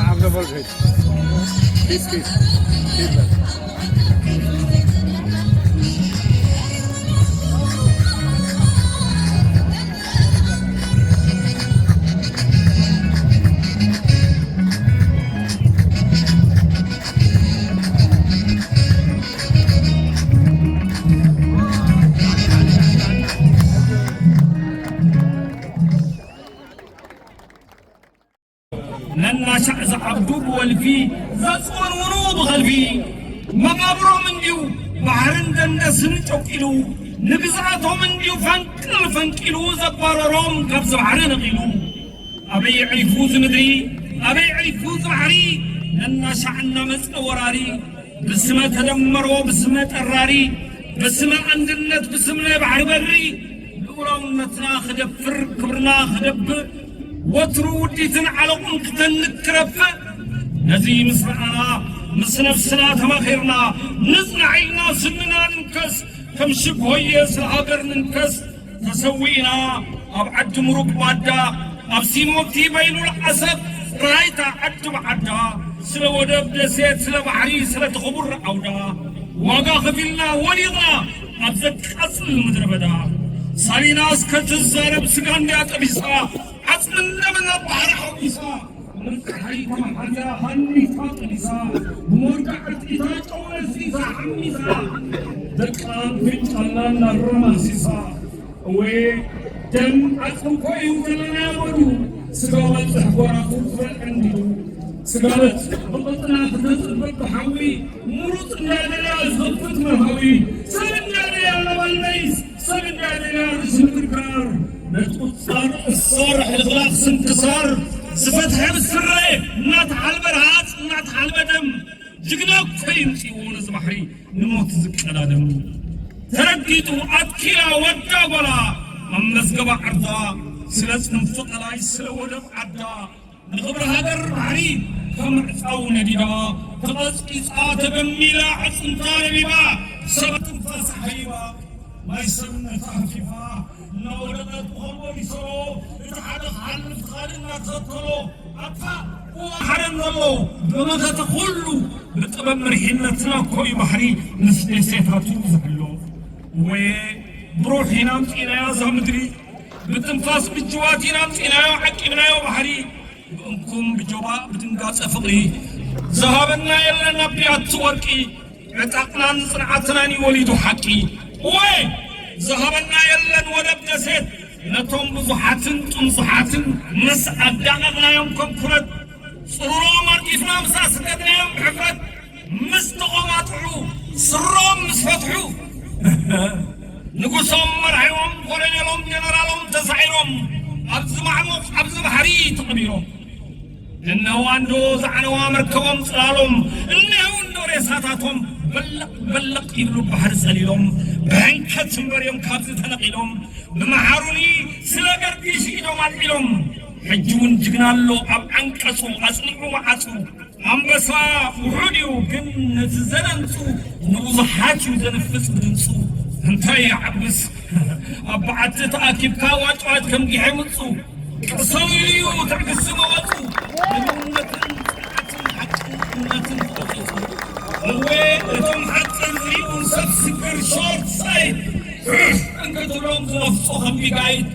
Have the voltage. Peace, peace. Feedback. ነናሻዕ ዝዓብዱ ብወልፊ፣ ዘጽወንውኑ ብኸልፊ፣ መቓብሮም እንድዩ ባሕርን ደንደስን ጨቂሉ፣ ንግዝኣቶም እንድዩ ፈንቅል ፈንቂሉ፣ ዘባረሮም ካብዚ ባሕሪ ነቒሉ። ኣበይ ዕሪፉ እዚ ምድሪ፣ ኣበይ ዕሪፉ እዚ ባሕሪ፣ ነናሻዕ እናመጸ ወራሪ፣ ብስመ ተደመሮ፣ ብስመ ጠራሪ፣ ብስመ ኣንድነት፣ ብስም ናይ ባሕሪ በሪ፣ ልኡላውነትና ክደፍር፣ ክብርና ክደብእ፣ ወትሩ ውዲትን ዓለቑን ክተንክ ክረፍእ፣ ነዚ ምስ ረኣና፣ ምስ ነብስና ተማኺርና፣ ንጽናዕ ኢልና ስንና ንንከስ፣ ከም ሽግ ሆየ ስለ ሃገር ንንከስ፣ ተሰዊእና ኣብ ዓዲ ምሩግ ባዳ፣ ኣብ ሲሞቲ በይኑል ዓሰብ፣ ራይታ ዓዲ ብዓዳ፣ ስለ ወደብ ደሴት፣ ስለ ባሕሪ፣ ስለቲ ክቡር ዓውዳ፣ ዋጋ ከፊልና ወዲቕና ኣብ ዘቃጽል ምድረ በዳ። ሳሊና እስከ ትዛረብ ስጋ እንድያ ጠቢሳ፣ ዓጽምን ደምን ኣብ ባሕሪ ሓዊሳ፣ ንጸሓይ ተመሓዚራ ሃኒሳ ጠቢሳ፣ ብሞርቃ ዕርጢታ ጨው ነስኒሳ ሓሚሳ፣ ደቃን ፍንጫልና እናረማሲሳ። እወ፣ ደም ዓጽሚ እኮ እዩ ዘለና ወዱ፣ ስጋ በጽሕ ጓራቱ ዝበልዐ እንዲሉ። ስጋ በጽሕ ብቕልጥና ክተጽብብ ብሓዊ፣ ምሩጽ እንዳደልያ ዝኸፍት መርሃዊ፣ ሰብ እንዳደልያ ለባል መይስ፣ ሰብ እንዳደልያ ርእሲ ምድርጋር፣ ነቲ ቁጻር እሳር ሕልኽላኽ ስንክሳር፣ ዝፈትሐ ብስረ እናተሓልበ ረሃጽ እናተሓልበ ደም፣ ጅግና እኮ ይምጽእዎ ነዚ ባሕሪ ንሞት ዝቀዳደም። ተረጊጡ ኣትኪላ ወዳ ጓላ ኣብ መዝገባ ዓርዛ፣ ስለ ጽንፊ ቀላይ ስለ ወደብ ዓዳ፣ ንኽብሪ ሃገር ባሕሪ ከም ምዕጻው ነዲዳ፣ ተቐጽቂጻ ተገሚላ ኣዕጽምታ ለቢባ፣ ሰብ ትንፋሳ ሓይባ፣ ማይ ሰብነታ ሃፊፋ፣ እናወደቐት ብኸምቦ ይሰሮ፣ እቲ ሓደ ክሓልፍ እቲ ካልእ እናተኸተሎ፣ ኣታ እዋ ሓደ እንተሎ፣ ብመኸተ ኩሉ ብጥበብ መሪሕነትና እኮ እዩ ባሕሪ ምስ ደሴታቱ ዝሕሎ። ወየ ብሩሕ ኢና ኣምጺእናያ እዛ ምድሪ፣ ብትንፋስ ምጅዋት ኢና ኣምጺእናዮ ዓቂብናዮ ባሕሪ፣ ብእንኩም ብጆባእ ብድንጋጸ ፍቕሪ፣ ዝሃበና የለን ኣቢያቱ ወርቂ፣ ዕጣቕናን ጽንዓትናን እዩ ወሊዱ ሓቂ። እወ ዝሃበና የለን ወደብ ደሴት፣ ነቶም ብዙሓትን ጥንዙሓትን ምስ ኣዳቐቕናዮም ከም ኩረት፣ ጽሩሮም ኣርጊፍና ምስ ኣስደድናዮም ብሕፍረት፣ ምስ ተቖማጥዑ ስሮም ምስ ፈትሑ፣ ንጉሶም መራሒዎም ኮሎኔሎም ጀነራሎም ተሳዒሮም፣ ኣብዚ ማዕሙቕ ኣብዚ ባሕሪ ተቐቢሮም። እነዋንዶ ዝዓነዋ መርከቦም ጽላሎም፣ እነውንዶ ሬሳታቶም በለቕ በለቕ ይብሉ ባሕሪ ጸሊሎም፣ ብሕንከት እምበር እዮም ካብዚ ተነቒሎም፣ ብመሓሩኒ ስለ ገርጊሽ ኢዶም ኣልዒሎም። ሕጂ እውን ጅግና ኣሎ ኣብ ዓንቀጹ ኣጽኒዑ መዓጹ። ኣንበሳ ውሑድ እዩ ግን ነቲ ዘለንጹ፣ ንብዙሓት እዩ ዘንፍጽ ብድምጹ። እንታይ ይዓብስ ኣብ በዓቲ ተኣኪብካ ዋጭዋጭ ከም ጊሐ ምጹ። ቅሰኑ ኢሉ እዩ ትዕግስቲ መዋጹ። ንብርነትን ጽንዓትን ሓቅን እምነትን ተወቂጹ። እወ እቶም ሓጺር ዝሪኡ ሰብ ስግር ሾርት ሳይት እንክትብሎም ዝነፍጹ ከም ቢጋይት።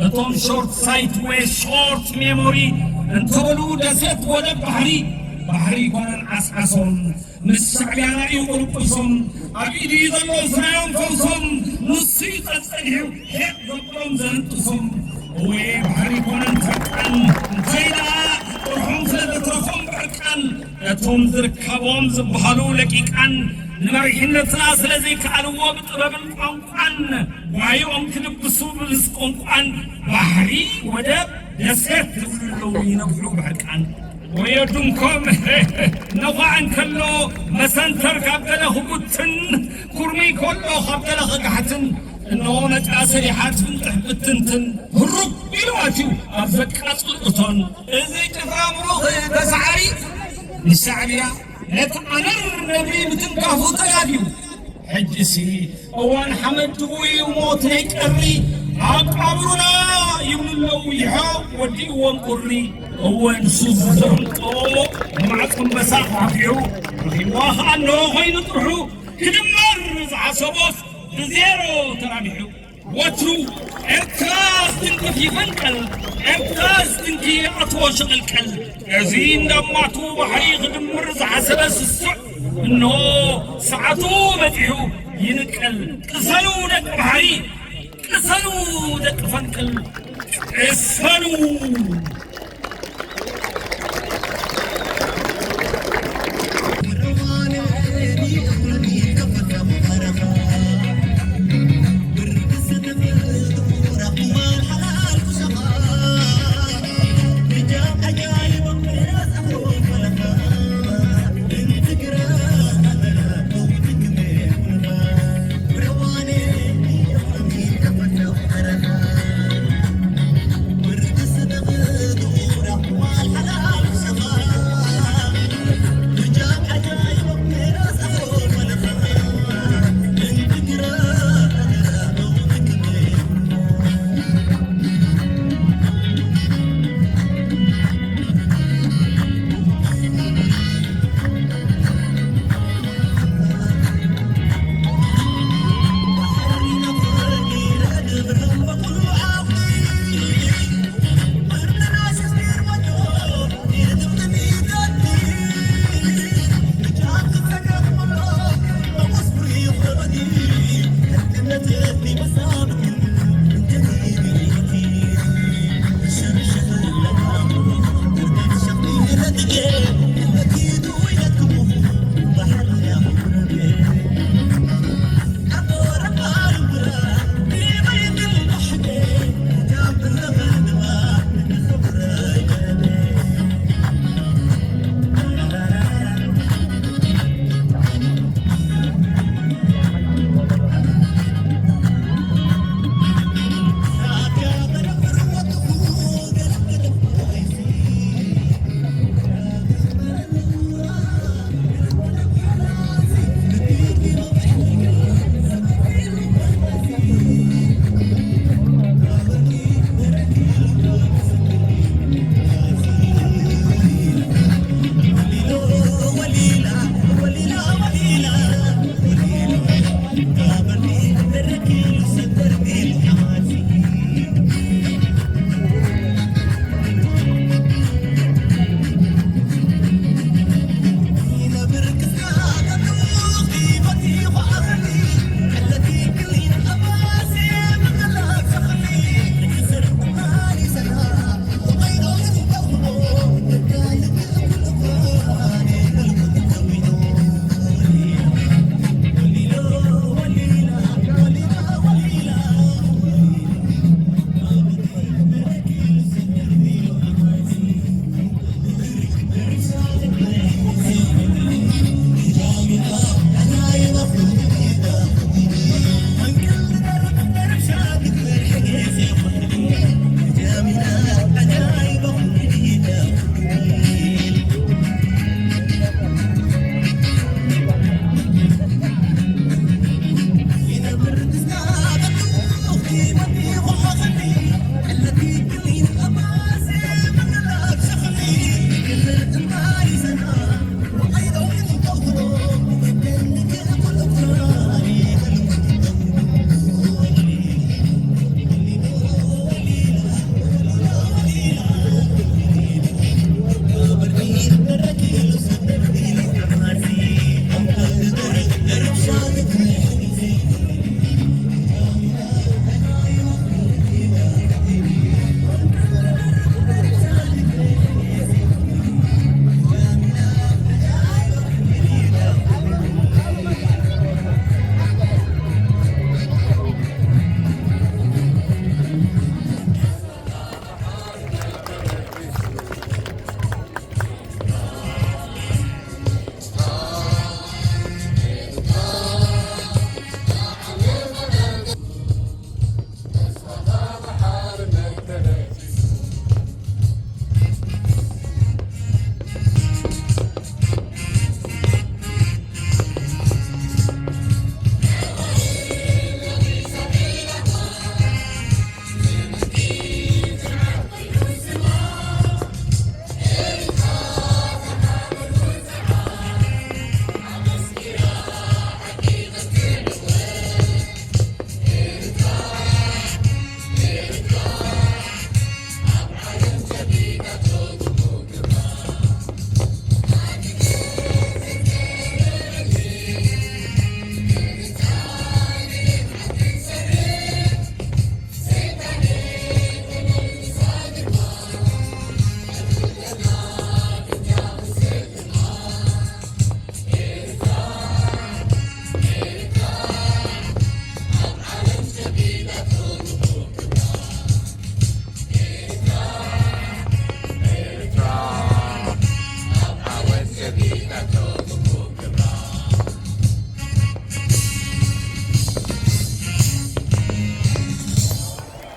እቶም ሾርት ሳይት ወይ ሾርት ሜሞሪ እንተበሉ ደሴት ወደብ ባሕሪ፣ ባሕሪ ይኮነን ዓስዓሶም። ምስ ሻዕብያና እዩ ቁልቁሶም። ኣብ ኢዱ እዩ ዘሎ ስራዮም ፈውሶም። ንሱ እዩ ጸጸኒሑ ሄቕ ዘብሎም ዘንጥሶም። እወ ባሕሪ ይኮነን ፈርቃን። እንታይ ደኣ ጥርሖም ስለ ዘትረፎም ብዕርቃን። እቶም ዝርከቦም ዝበሃሉ ለቂቃን ንመሪሕነትና ስለ ዘይከኣልዎ ብጥበብን ቋንቋን ጓይኦም ክድብሱ ብብዝሒ ቋንቋን ባሕሪ ወደብ ደሴት ዝብሉ ኣለዉ ይነብሑ ብሕርቃን። ወየዱንኮም ነዃዕ እንከሎ መሰንተር ካብ ገለ ክጉትን፣ ኩርሚ ከሎ ካብ ገለ ክጋሕትን፣ እንሆ መጻ ሰሪሓ ትፍንጥሕ ብትንትን፣ ህሩብ ኢሉ ኣትዩ ኣብ ዘቃጽል እቶን። እዚ ጭፍራ ምሩኽ ተሳዓሪ ንሻዕብያ ነቲ ኣነር ነብሪ ምትንካፉ ተጋድዩ። ሕጂሲ እዋን ሓመድ ድውይ ሞት ናይ ቀሪ ኣቃብሩና ይብሉ ኣለዉ ይሖ ወዲእዎም ቁሪ። እወ ንሱ ዝዘምጦ ንማዕጾ ኣንበሳ ኳፊዑ ረኺብዋ ኸኣ እንሆ ኾይኑ ጥርሑ ክድመር ዝሓሰቦስ ብዜሮ ተራቢሑ። ወትሩ ኤርትራ ዝትንክፍ ይፈንቀል፣ ኤርትራ ዝትንኪ ኣትዎ ሸቐልቀል። እዚ እንዳማቱ ባሕሪ ክድምር ዝሓሰበ ስሱዕ፣ እንሆ ሰዓቱ በጺሑ ይንቀል። ቅሰኑ ደቂ ባሕሪ፣ ቅሰኑ ደቂ ፈንቅል፣ ቅሰኑ።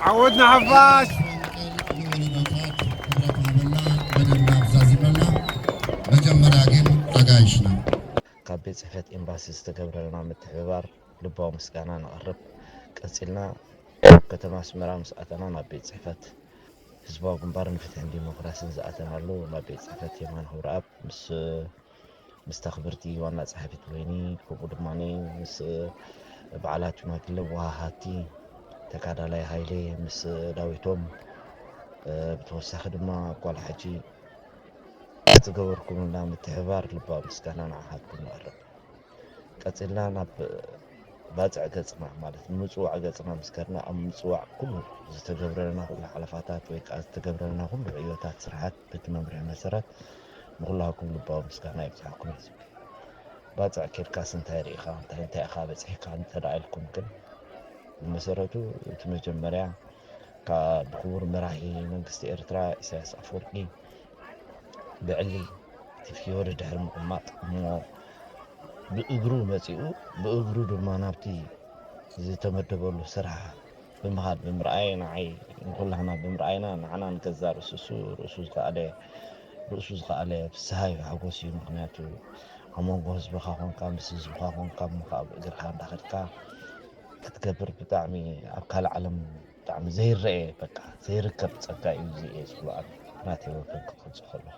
ዓወት ንሓፋሽ! ወረዳታት ክብረት ሃበና፣ በደልና ኣብዛዝመና። መጀመርያ ግን ኣጋይሽና። ካብ ቤት ጽሕፈት ኤምባሲ ዝተገብረልና ምትሕብባር ልባዊ ምስጋና ነቕርብ። ቀጺልና ኣብ ከተማ ኣስመራ ምስ ኣተና ናብ ቤት ጽሕፈት ህዝባዊ ግንባር ንፍትሕን ዲሞክራሲን ዝኣተናሉ ናብ ቤት ጽሕፈት የማነ ክብረኣብ ምስ ምስታ ክብርቲ ዋና ጸሓፊት ወይኒ ከምኡ ድማ ምስ በዓላት ሽማግለ ወሃሃቲ ተጋዳላይ ሃይሌ ምስ ዳዊቶም ብተወሳኺ ድማ ጓል ሓጂ ዝገበርኩምልና ምትሕባር ልባዊ ምስጋና ንዓኻትኩም ነቕርብ። ቀጺልና ናብ ባጽዕ ገጽና ማለት ንምጽዋዕ ገጽና ምስ ከድና ኣብ ምጽዋዕ ኩሉ ዝተገብረልና ኩሉ ሓለፋታት ወይ ከዓ ዝተገብረልና ኩሉ ዕዮታት ስርሓት በቲ መምርሒ መሰረት ንኹላኩም ልባዊ ምስጋና ይብጽሓኩም እዩ ዝብል። ባጽዕ ኬድካስ እንታይ ርኢኻ እንታይ እንታይ ኢኻ በጺሕካ እንተደኣ ኢልኩም ግን ብመሰረቱ እቲ መጀመርያ ካብ ብክቡር መራሒ መንግስቲ ኤርትራ ኢሳያስ ኣፈወርቂ ብዕሊ እቲ ፊዮሪ ድሕሪ ምቕማጥ እሞ ብእግሩ መጺኡ ብእግሩ ድማ ናብቲ ዝተመደበሉ ስራሕ ብምኻድ ብምርኣይ ንዓይ ንኩላህና ብምርኣይና ንዓና ንገዛ ርእሱ እሱ ርእሱ ዝኸኣለ ርእሱ ዝኸኣለ ፍስሃ እዩ ሓጎስ እዩ። ምክንያቱ ኣብ መንጎ ህዝብኻ ኮንካ ምስ ህዝብኻ ኮንካ እሞ ከዓ ብእግርካ እንዳኸድካ ክትገብር ብጣዕሚ ኣብ ካልእ ዓለም ብጣዕሚ ዘይረአ በቃ ዘይርከብ ፀጋ እዩ እዚ እየ ዝብሎ ኣነ ናተይ ወገን ክገልፆ ከለኹ።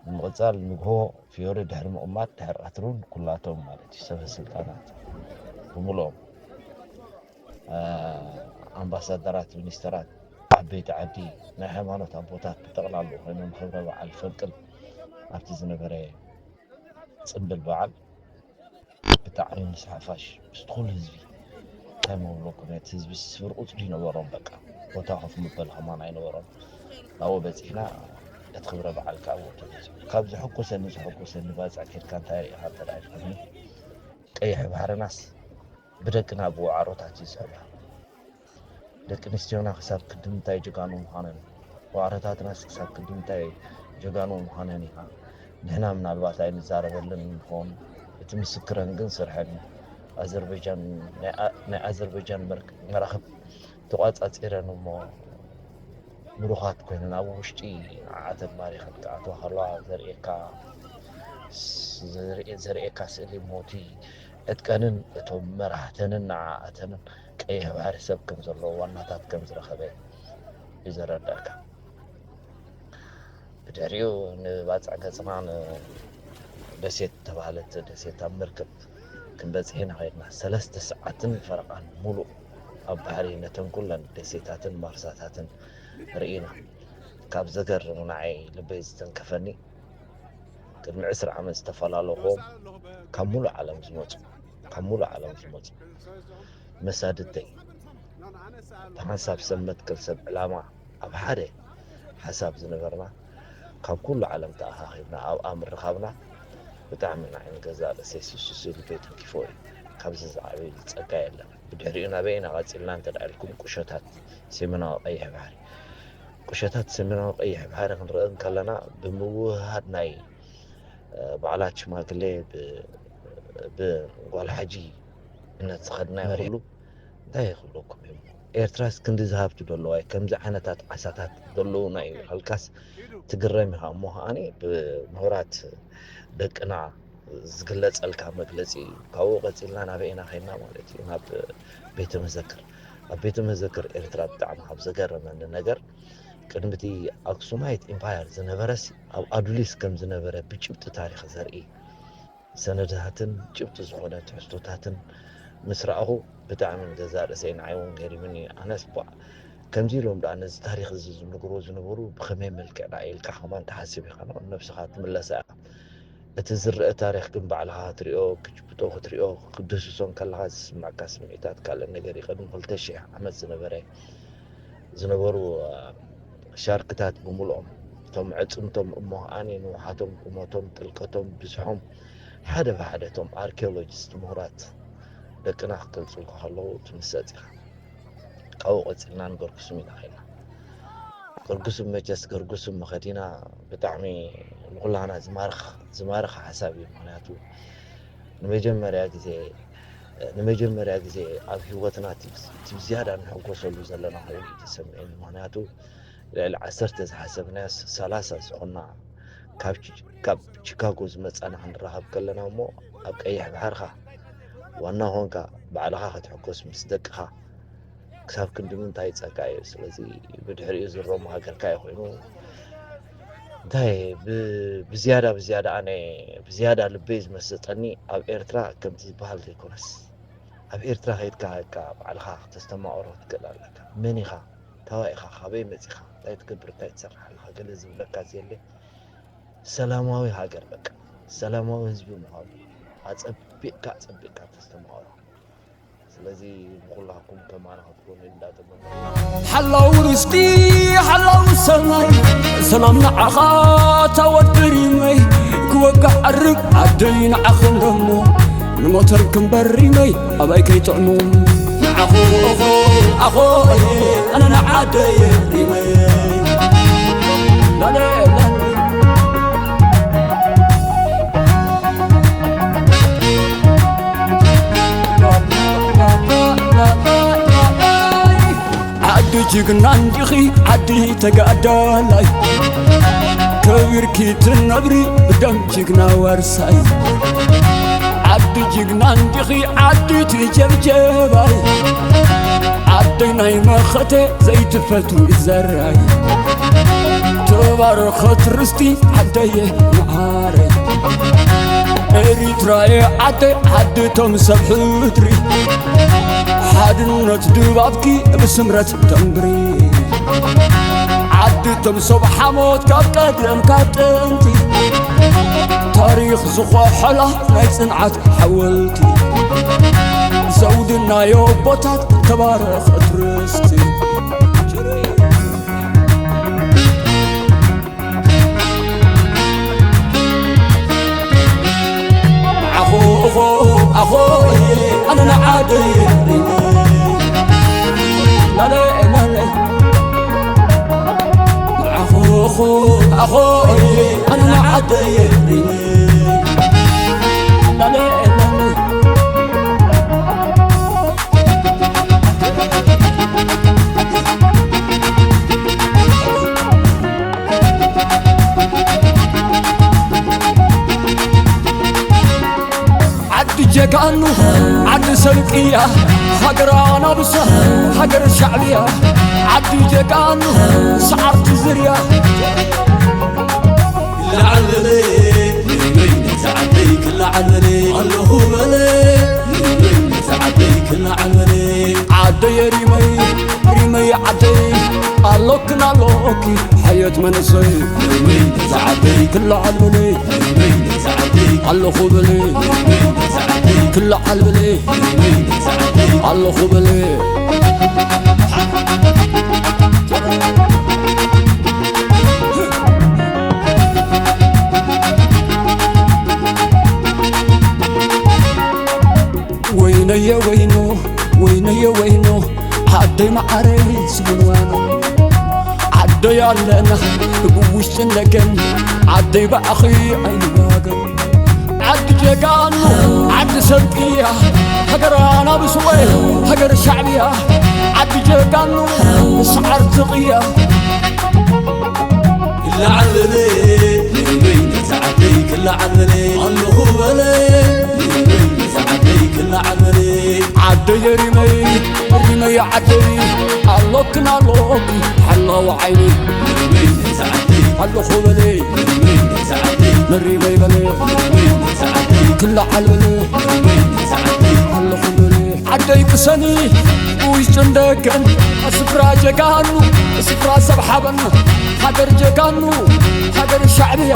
ብምቕፃል ንግሆ ፊዮሪ ድሕሪ ምቕማጥ ድሕሪ ቀትሪ እውን ኩላቶም ማለት እዩ ሰበ ስልጣናት ብምልኦም ኣምባሳደራት፣ ሚኒስተራት፣ ዓበይቲ ዓዲ፣ ናይ ሃይማኖት ኣቦታት ብጠቕላሉ ኮይኖም ክብረ በዓል ፈንቅል ኣብቲ ዝነበረ ፅምብል በዓል ብጣዕሚ ምስ ሓፋሽ ምስቲ ኩሉ ህዝቢ እንታይ መብለኩም እቲ ህዝቢ ስፍር ቁፅሪ ይነበሮም በቃ ቦታ ኮፍ መበሊ ከማን ኣይነበሮም ናብኡ በፂሕና እቲ ክብረ በዓል ከዓ ኣብኡ ተበፂሑ ካብ ዘሐጎሰኒ ዘሐጎሰኒ ባፅዕ ኬድካ እንታይ ርኢኻ እንተ ኢልኩኒ ቀይሕ ባሕርናስ ብደቅና ብዋዕሮታት እዩ ዝሕብራ ደቂ ኣንስትዮና ክሳብ ክንዲ ምንታይ ጀጋኑ ምዃነን ዋዕሮታትናስ ክሳብ ክንዲ ምንታይ ጀጋኑ ምዃነን ኢኻ ንሕና ምናልባት ኣይንዛረበለን ንኸውን እቲ ምስክረን ግን ስርሐን እዩ ኣዘርበጃን ናይ ኣዘርበጃን መራኽብ ተቋጻጺረን እሞ ምሩኻት ኮይነን ኣብ ውሽጢ ንዓተን ማሪኸን ክኣትዋ ከለዋ ዘርእየካ ዘርእየካ ስእሊ ሞቲ ዕጥቀንን እቶም መራሕተንን ንዓኣተንን ቀይሕ ባሕሪ ሰብ ከም ዘለዎ ዋናታት ከም ዝረኸበ እዩ ዘረዳእካ። ብድሕሪኡ ንባፅዕ ገፅና ንደሴት ተባህለት ደሴት ኣብ መርከብ ክንበፅሕ ኢና ከድና ሰለስተ ሰዓትን ፈረቓን ሙሉእ ኣብ ባሕሪ ነተን ኩለን ደሴታትን ማርሳታትን ርኢና ካብ ዘገርም ንዓይ ልበይ ዝተንከፈኒ ቅድሚ ዕስራ ዓመት ዝተፈላለኹዎም ካብ ሙሉእ ዓለም ዝመፁ ካብ ሙሉእ ዓለም ዝመፁ መሳድተይ ብሓንሳብ ሰብ መትከል ሰብ ዕላማ ኣብ ሓደ ሓሳብ ዝነበርና ካብ ኩሉ ዓለም ተኣኻኺብና ኣብኣ ምርኻብና ብጣዕሚ ንዓይ ንገዛእ ርእሰይ ስሱስ ኢሉ ከይተንኪፎ እዩ። ካብዚ ዝዓበየ ጸጋ የለን። ብድሕሪኡ ናበይ ኢና ቀጺልና እንተ ደኣ ኢልኩም ቁሸታት ሰሜናዊ ቀይሕ ባሕሪ ቁሸታት ሰሜናዊ ቀይሕ ባሕሪ ክንርኢ እንከለና ብምውህሃድ ናይ በዓላት ሽማግሌ ብጓል ሓጂ እነት ዝኸድናዮ ኩሉ እንታይ ክብለኩም እየ እሞ ኤርትራስ ክንድዚ ሃብቲ ዶ ኣለዋ እዩ ከምዚ ዓይነታት ዓሳታት ዘለዉና እዩ ኢልካስ ትግረም ኢኻ እሞ ከዓኒ ብምሁራት ደቅና ዝግለጸልካ መግለጺ እዩ ካብኡ ቀጺልና ናበይ ኢና ከይድና ማለት እዩ ናብ ቤተ መዘክር ኣብ ቤተ መዘክር ኤርትራ ብጣዕሚ ካብ ዘገረመኒ ነገር ቅድሚ እቲ ኣክሱማይት ኢምፓየር ዝነበረስ ኣብ ኣዱሊስ ከም ዝነበረ ብጭብጢ ታሪኽ ዘርኢ ሰነዳትን ጭብጢ ዝኾነ ትሕዝቶታትን ምስ ረኣኹ ብጣዕሚ ንገዛእ ርእሰይ ንዓይ እውን ገሪሙኒ እዩ። ኣነስ ቧዕ ከምዚ ኢሎም ደኣ ነዚ ታሪኽ እዚ ዝነግርዎ ዝነበሩ ብኸመይ መልክዕ ደኣ ኢልካ ከማን ትሓስብ ኢኻ ንነብስኻ ትምለሳ ኢኻ። እቲ ዝረአ ታሪኽ ግን ባዕልኻ ክትሪኦ፣ ክትጭብጦ፣ ክትሪኦ፣ ክትድህስሶ እንከለኻ ዝስምዐካ ስምዒታት ካልእ ነገር እዩ። ቅድሚ ክልተ ሽሕ ዓመት ዝነበረ ዝነበሩ ሻርክታት ብምልኦም እቶም ዕፅምቶም እሞ ከዓኒ ንውሓቶም ቁመቶም ጥልቀቶም ብዝሖም ሓደ ብሓደ እቶም ኣርኪኦሎጂስት ምሁራት ደቅና ክገልፁልካ ከለዉ ትምሰጥ ኢኻ ካብኡ ቀፂልና ንገርጉስም ኢና ኸይና ገርጉስም መቸስ ገርጉስም መኸዲና ብጣዕሚ ንኩላና ዝማርኽ ዝማርኽ ሓሳብ እዩ ምክንያቱ ንመጀመርያ ግዜ ንመጀመርያ ግዜ ኣብ ህይወትና እቲ ብዝያዳ ንሕጎሰሉ ዘለና ኮይኑ ተሰሚዑኒ። ምኽንያቱ ልዕሊ ዓሰርተ ዝሓሰብናዮ ሰላሳ ዝኾና ካብ ቺካጎ ዝመፃና ክንራኸብ ከለና እሞ ኣብ ቀይሕ ባሕርኻ ዋና ኾንካ ባዕልኻ ክትሕጎስ ምስ ደቅኻ ክሳብ ክንዲ ምንታይ ጸጋ እዩ። ስለዚ ብድሕሪኡ ዝረሙ ሃገርካ እዩ ኮይኑ እንታይ ብዝያዳ ብዝያዳ ኣነ ብዝያዳ ልበይ ዝመሰጠኒ ኣብ ኤርትራ ከምቲ ዝበሃል ዘይኮነስ ኣብ ኤርትራ ከይድካ ካ ባዕልኻ ክተስተማቕሮ ትክእል ኣለካ። መን ኢኻ? ታዋይ ኢኻ? ካበይ መጺኻ? እንታይ ትገብር? እንታይ ትሰርሕ ኣለኻ? ገለ ዝብለካ ዘየለ ሰላማዊ ሃገር በቃ ሰላማዊ ህዝቢ ምዃኑ ኣጸቢቕካ ኣጸቢቕካ ተስተማቕሮ። ስለዚ ንኹላኩም ተማረኸትኩም እንዳተመነ ሓላው ርስቲ ሓላው ሰማይ ሰላም ንዓኻ ታወዲ ሪመይ ክወጋዕ ዓርብ ዓደይ ንዓኽን ደሞ ንሞተር ክንበር ሪመይ ኣባይ ከይጥዕሙ ንዓኹ ኦኾ ኣኾ ኣነ ንዓደይ ሪመይ ላለ ላለ ዓዲ ጅግና እንዲኺ ዓዲ ተጋዳላይ ከቢርኪ ትነብሪ ብደም ጅግና ዋርሳይ ዓዲ ጅግና እንዲኺ ዓዲ ትጀብጀባይ ዓደይ ናይ መኸተ ዘይትፈትዊ ዘራይ ተባረኸት ርስቲ ዓደየ መዓረይ ኤሪትራየ ዓደይ ዓድቶም ሰብ ሕድሪ ሓድነት ድባብኪ ብስምረት ተንብሪ ዓድቶም ሰብ ሓሞት ካብ ቀደም ካብ ጥንቲ ታሪኽ ዝኾሐላ ናይ ጽንዓት ሓወልቲ ዘውድናዮ ቦታት ተባረኸት ርስቲ ኣኾ ኣኾ ኣኾ ኣነ ንዓደይ ላለ ላለ ኣኾ ኣኾ ኣኾ ኣነ ንዓደይ ላለ ላለ ዓዲ ጀጋኑ ዓዲ ሰልቅያ ሃገር ኣናብሳ ሃገር ሻዕብያ ዓዲ ጀጋኑ ሰዓርቲ ዝርያ ክልዓል በለ ንበይነይ ዝዓደይ ክልዓል በለ ኣለኹ በለ ንበይነይ ዝዓደይ ክልዓል በለ ዓደየ ሪመይ ሪመይ ዓደይ ኣሎክን ኣሎኪ ሓየት መንእሰይ ንበይነይ ዝዓደይ ክልዓል በለ ንበይነይ ዝዓደይ ኣለኹ በለ ንበይነይ ዝዓደይ ክልዓል በለ ንበይነይ ዝዓደይ ኣለኹ በለ ወይነየ ወይኖ ወይነየ ወይኖ ዓደይ መዓረይ ስጉንዋኖ ዓደይ ኣለና ብውሽጥን ደገን ዓደይ ብኣኺ ኣይንዋገን ዓዲ ጀጋኑ ዓዲ ሰብቅያ ሃገር ኣናብስወ ሃገር ሻዕብያ ዓዲ ጀጋኑ ሰዓርቲ ቅያ ክልዓል በለ ንበይነይ ዝዓደይ ክልዓል በለ ኣለኹ በለ ንበይነይ ዝዓደይ ክልዓል በለ ዓደየ ሪመይ ሪመይ ዓደይ ኣሎክን ኣሎኪ ሓላው ዓይኒ ንበይነይ ዝዓደይ ኣለኹ በለ ንበይነይ ዝዓደይ መሪበይ በለ ንበይነይ ዝዓደይ ክልዓል በለ ንበይነይ ዝዓደይ ኣለኹ በለ ዓደይ ቅሰኒ ብውሽጥን ደገን ስፍራ ጀጋኑ ስፍራ ሰብ ሓበን ሃገር ጀጋኑ ሃገር ሻዕብያ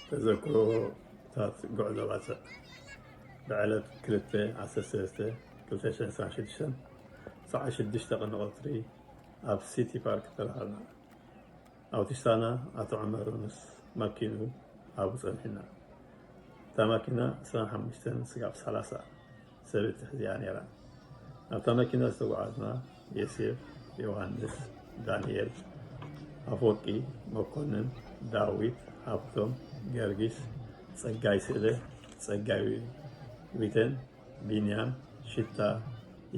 ተዘክሮታት ጉዕዞ ባጽዕ ብዕለት ክልተ ዓሰርተ ሰለስተ ክልተ ሽሕን ዕስራን ሽዱሽተን ሰዓት ሽዱሽተ ቅድሚ ቀትሪ ኣብ ሲቲ ፓርክ ተራኸብና። ኣውቲስታና ኣቶ ዑመር ምስ ማኪንኡ ኣብኡ ጸኒሕና። እታ ማኪና ዕስራን ሓሙሽተን ስጋብ ሰላሳ ሰብ እትሕዝ እያ ነይራ። ኣብታ መኪና ዝተጓዓዝና ዮሴፍ፣ ዮሃንስ፣ ዳንኤል፣ ኣፈወርቂ፣ መኮንን፣ ዳዊት፣ ሃብቶም፣ ገርጊስ፣ ጸጋይ ስእለ፣ ጸጋይ ዊተን፣ ቢንያም፣ ሽታ፣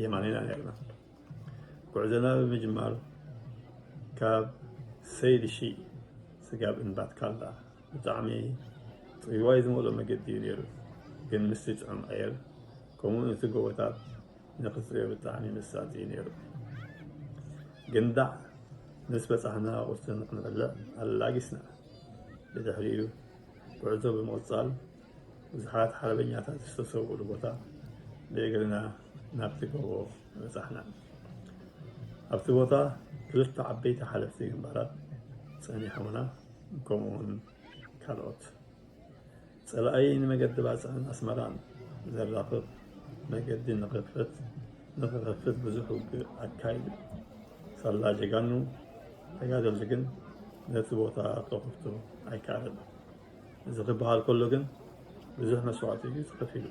የማነ ኢና ነርና። ጉዕዞና ብምጅማር ካብ ሰይድ ሺ ስጋብ እምባትካላ ብጣዕሚ ጽዋይ ዝመልኦ መገዲ እዩ ነይሩ። ግን ምስቲ ጥዑም ኣየር ከምኡ እቲ ጎቦታት ንኽጽዮ ብጣዕሚ መሳጢ እዩ ነይሩ። ግን ዳዕ ምስ በጻሕና ቁርሲ ንኽንበልዕ ኣላጊስና። ብድሕሪኡ ጉዕዞ ብምቕጻል ብዙሓት ሓርበኛታት ዝተሰውእሉ ቦታ ብእግርና ናብቲ ጎቦ በጻሕና። ኣብቲ ቦታ ክልተ ዓበይቲ ሓለፍቲ ግንባራት ጸኒሖምና፣ ከምኡውን ካልኦት። ጸላኢ ንመገዲ ባጽዕን ኣስመራን ዘራኽብ መገዲ ንኽኸፍት ንኽኸፍት ብዙሕ ውግእ ኣካይዱ። ሳላ ጀጋኑ ተጋደልቲ ግን ነቲ ቦታ ከኹፍቱ ኣይከኣለን። እዚ ክበሃል ከሎ ግን ብዙሕ መስዋእቲ እዩ ተኸፊሉ።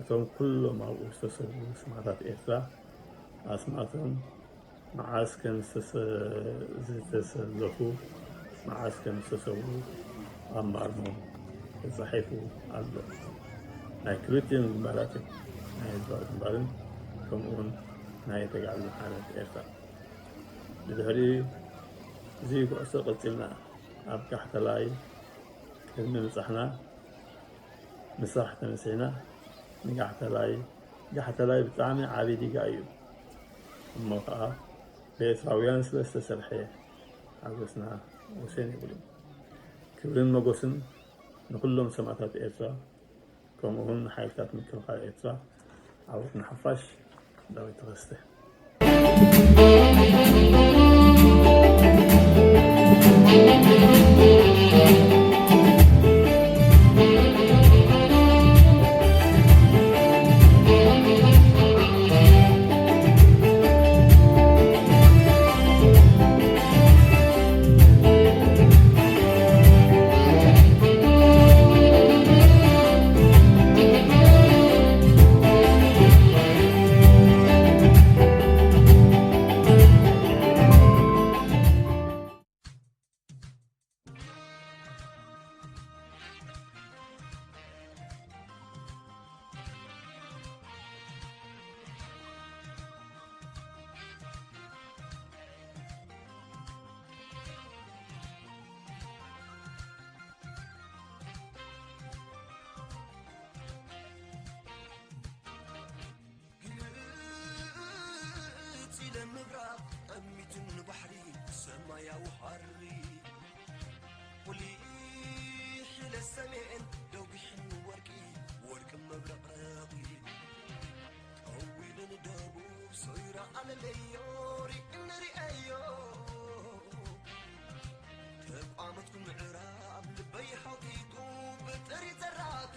እቶም ኩሎም ኣብኡ ዝተሰዉ ሰማእታት ኤርትራ ኣስማቶም መዓስ ከም ዝተሰ-፣ ዝተሰለፉ፣ መዓስ ከም ዝተሰዉ ኣብ ማርሞም ተጻሒፉ ኣሎ። ናይ ክልቲኦም ግንባራትን ናይ ህዝባዊ ግንባርን ከምኡውን ናይ ተጋድሎ ሓርነት ኤርትራ። ብድሕሪኡ እዚ ኩዕሶ ቀጺልና ኣብ ጋሕተላይ ቅድሚ ምብጻሕና ምሳሕ ተነሲሕና ንጋሕተላይ፣ ጋሕተላይ ብጣዕሚ ዓቢ ዲጋ እዩ እሞ ከኣ ብኤርትራውያን ስለ ዝተሰርሐ ሓጎስና ወሰን የብሉን። ክብርን መጎስን ንኹሎም ሰማእታት ኤርትራ። ከምኡውን ንሓይልታት ምክልኻል ኤርትራ። ዓወት ንሓፋሽ። ዳዊት ተኸስተ። ግልጽ ኢለ ምብራቕ፣ ጠሚቱኒ ባሕሪ ሰማያዊ ሃሪ። ቁሊሕ ኢለ ሰሜን፣ ደጒሕኒ ወርቂ፣ ወርቂ መብረቕረቒ። ጠዊሉኒ ደቡብ፣ ሶይራ ኣለለዮ፣ ሪእኒ ሪአዮ። ተቋመትኩ ምዕራብ፣ ልበይ ሓውጢጡ፣ ብጥሪ ዘራቱ።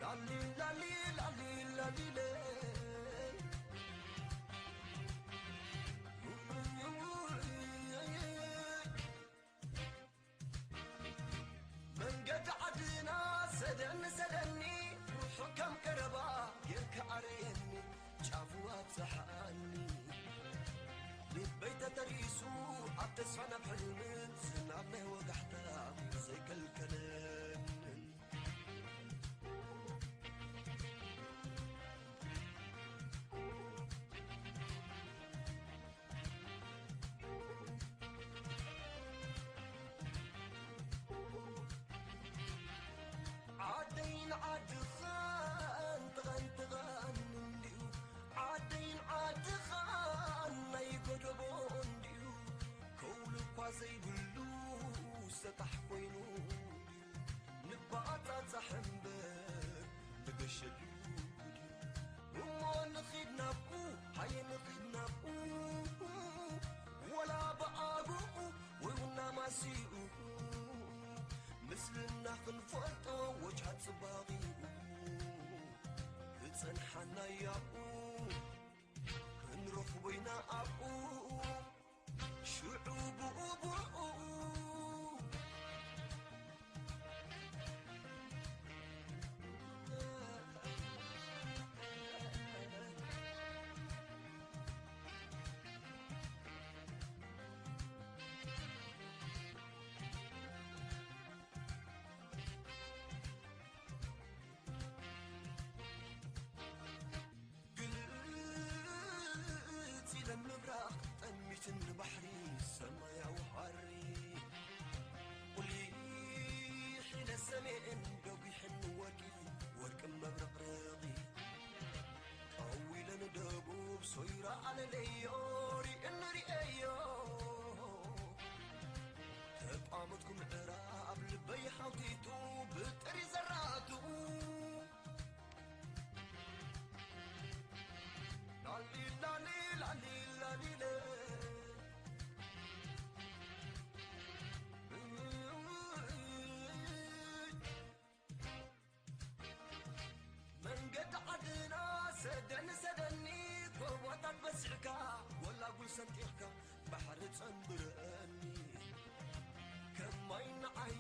ላሊ ላሊ ላሊ ላሊ ለይ። መንገዲ ዓድና ሰደኒ ሰደኒ፣ ርሑቕ ከም ቀረባ ጌርካ ኣረየኒ፣ ጫፉ ኣብጽሓኒ። ልበይ ተተሪሱ ኣብ ተስፋ ናብ ሕልምን፣ ዝናብ ናይ ወጋሕታ ዘይከልከለንን። ዓደይን ዓድኻን ትቐን ትቐን እንድዩ፣ ዓደይን ዓድኻን ናይ ጎደቦ እንድዩ፣ ከውሊ እኳ ዘይብሉ ሰብ ለዮ ሪእን ሪአዮ ተቋመትኩ ምዕራብ ልበይ ሓውቲቱ ብጥሪ ዘራቱ ላሊ ላሊ ላሊ ላሊለ መንገዲ ዓድና ሰደኒ ሰደኒ ጎቦታት በሲሕካ ጎላጉል ሰንጢቕካ ባሕሪ ጸንብረኒ ከማይ ንዓይ